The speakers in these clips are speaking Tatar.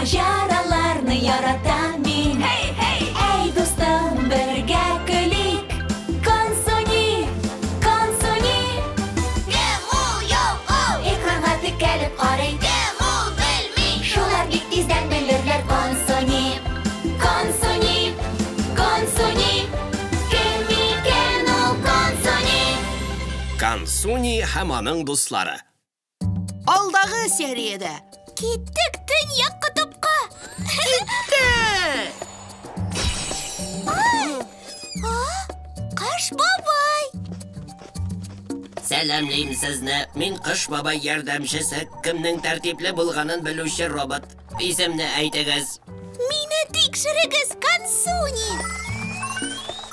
Маҗараларны яратам мин. Һей, һей! Әй, дустым, бергә көлик. Консуни, Консуни. Кем ул, юк ул? Экранга текәлеп карый. Кем ул, белми. Шулар бик тиздән белерләр. Консуни, Консуни, Консуни. Кем икән ул Консуни? Консуни һәм аның дуслары. Алдагы сериядә. Киттек Төньяк котыпка. Киттек! Кыш бабай! Сәламлим сезне. Мин Кыш бабай ярдәмчесе, кемнең тәртипле булганын белүче робот. Исемне әйтегез. Мине тикшерегез, Консуни!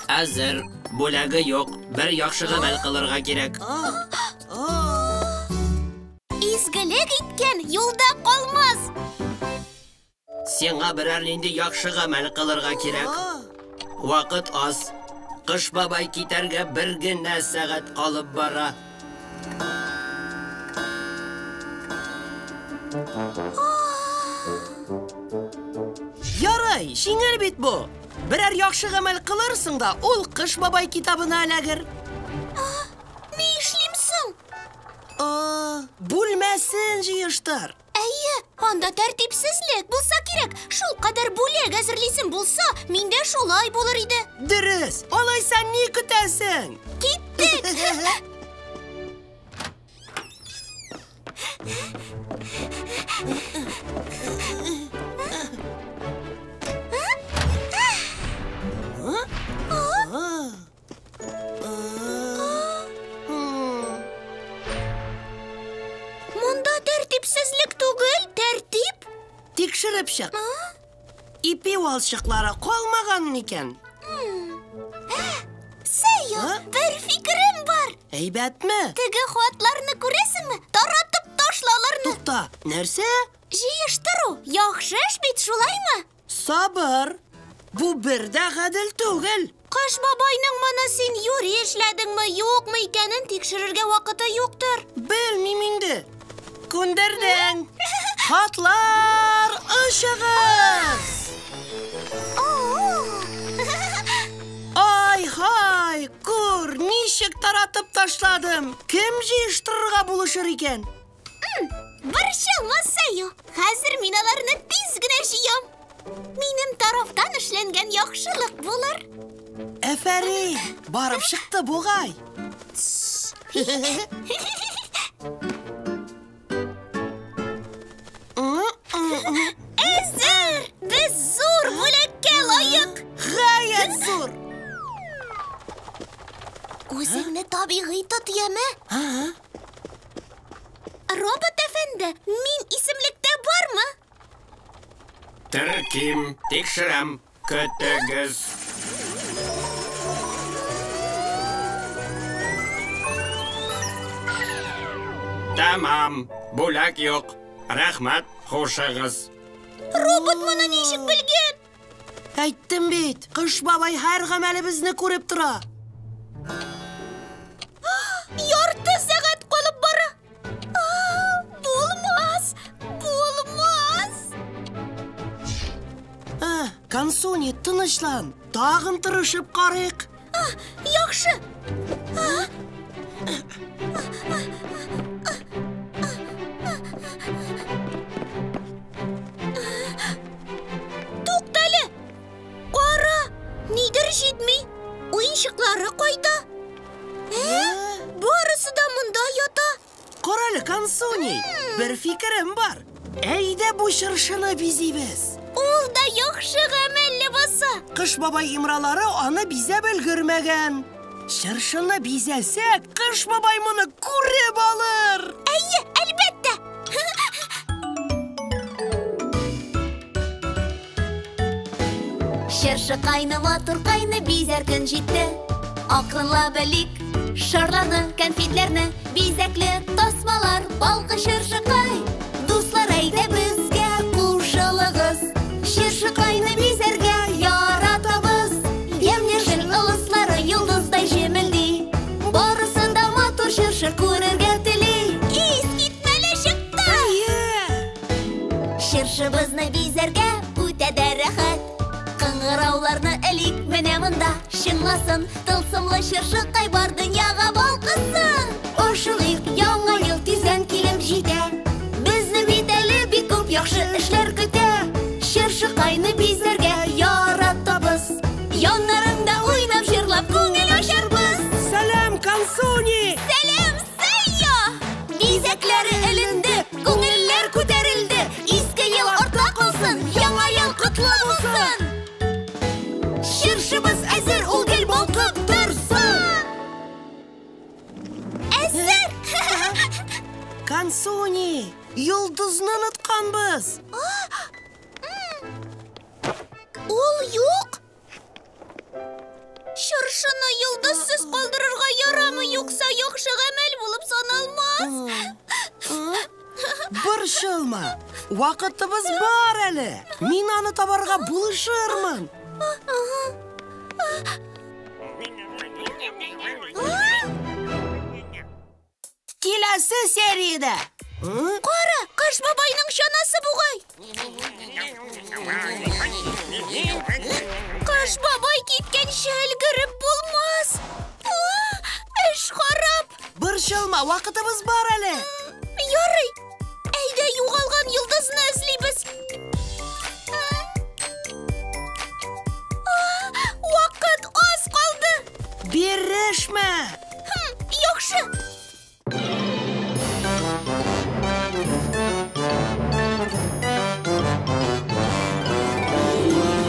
Әзер. Бүләге юк. Бер яхшы гамәл кылырга кирәк. Изгелек иткән юлда калмас. Сиңа берәр нинди яхшы гамәл кылырга кирәк. Вакыт аз. Кыш бабай китәргә бер генә сәгать калып бара. Ярай, җиңел бит бу. Берәр яхшы гамәл кылырсың да, ул Кыш бабай китабына эләгер. Ни эшлим соң? Бүлмәсен җыештыр. Әйе, анда тәртипсезлек булса кирәк. Шул кадәр бүләк әзерлисем булса, миндә шулай булыр иде. Дөрес, алайса ни көтәсең? Киттек! Монда тәртипсезлек түгел, тәртип. Тикшереп чык. Ипи валчыклары калмаган микән? Сәйо, бер фикерем бар. Әйбәтме? Теге хатларны күрәсеңме? Таратып ташла аларны. Тукта, нәрсә? Җыештыру яхшы эш бит, шулаймы? Сабыр. Бу бер дә гадел түгел. Кыш бабайның моны син юри эшләдеңме, юкмы икәнен тикшерергә вакыты юктыр. Белмим инде. Күндердең. Хатлар ышыгыз! Ай-һай, күр, ничек таратып ташладым. Кем җыештырырга булышыр икән? Борчылма, Сәю. Хәзер мин аларны тиз генә җыям. Минем тарафтан эшләнгән яхшылык булыр. Әфәрин, барып чыкты бугай. Әзер! Без зур бүләккә лаек. Гаять зур. Үзеңне табигый тот, яме. Робот әфәнде, мин исемлектә бармы? Терким, тикшерәм, көтегез. Тәмам, бүләк юк. Рәхмәт, хушыгыз. Робот моны ничек белгән? Әйттем бит, Кыш бабай һәр гамәлебезне күреп тора. Ярты сәгать калып бара. Булмас, булмас. Консуни, тынычлан. Тагын тырышып карыйк. Яхшы. Туктале. Кара, нидер җитми. Уенчыклары кайда? Барысы да монда ята. Карале, Консуни, бер фикерем бар. Әйдә бу чыршыны бизибез. Ул да яхшы гамәл ләбаса. Кыш бабай имралары аны бизәп өлгермәгән. Чыршыны бизәсәк, Кыш бабай моны күреп алыр. Әйе, әлбәттә. Чыршыкайны, матуркайны бизәр көн җитте. Акрынлап элик шарларны, конфетләрне, бизәкле тасмалар, балкы чыршыкай. Дуслар, әйдә безгә кушылыгыз. Чыршыкайны бизәргә яратабыз. Ямь-яшел ылыслары йолдыздай җемелди. Барысын да матур чыршы күрергә тели. Искитмәле чыкты! Әйе! Чыршыбызны бизәр бизәргә үтә дә рәхәт. Кыңгырауларны элик менә монда чыңласын, тылсымлы чыршыкай бар дөньяга балкысын. Ашыгыйк, яңа ел тиздән килеп җитә. Безне бит әле бик күп яхшы эшләр көтә. Чыршыкайны бизәргә яратабыз. Яннарыңда уйнап, җырлап күңел ачарбыз. Сәлам, Консуни! Сәлам, Сэйо! Бизәкләре эленде, күңелләр күтәрелде. Иске ел артта калсын, яңа ел котлы булсын. Чыршыбыз әзер, ул гел балкып торсын. Әзер! Консуни, йолдызны онытканбыз. Ул юк. Чыршыны йолдызсыз калдырырга ярамый, юкса яхшы гамәл булып саналмас. Борчылма, вакытыбыз бар әле. Мин аны табарга булышырмын. Киләсе сериядә. Кара, Кыш бабайның чанасы бугай. Кыш бабай киткәнче өлгереп булмас. Эш харап. Борчылма, вакытыбыз бар әле. Ярый. Әйдә югалган йолдызны эзлибез. Вакыт аз калды. Бирешмә. Яхшы.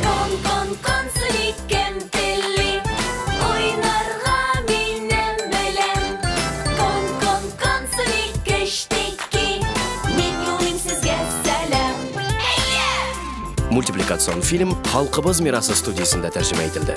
Кон, кон, Консуни, кем тели уйнарга минем белән. Кон, кон, Консуни, кечтеки, мин юлыйм сезгә сәлам. Мультипликацион фильм Халкыбыз мирасы студиясендә тәрҗемә ителде.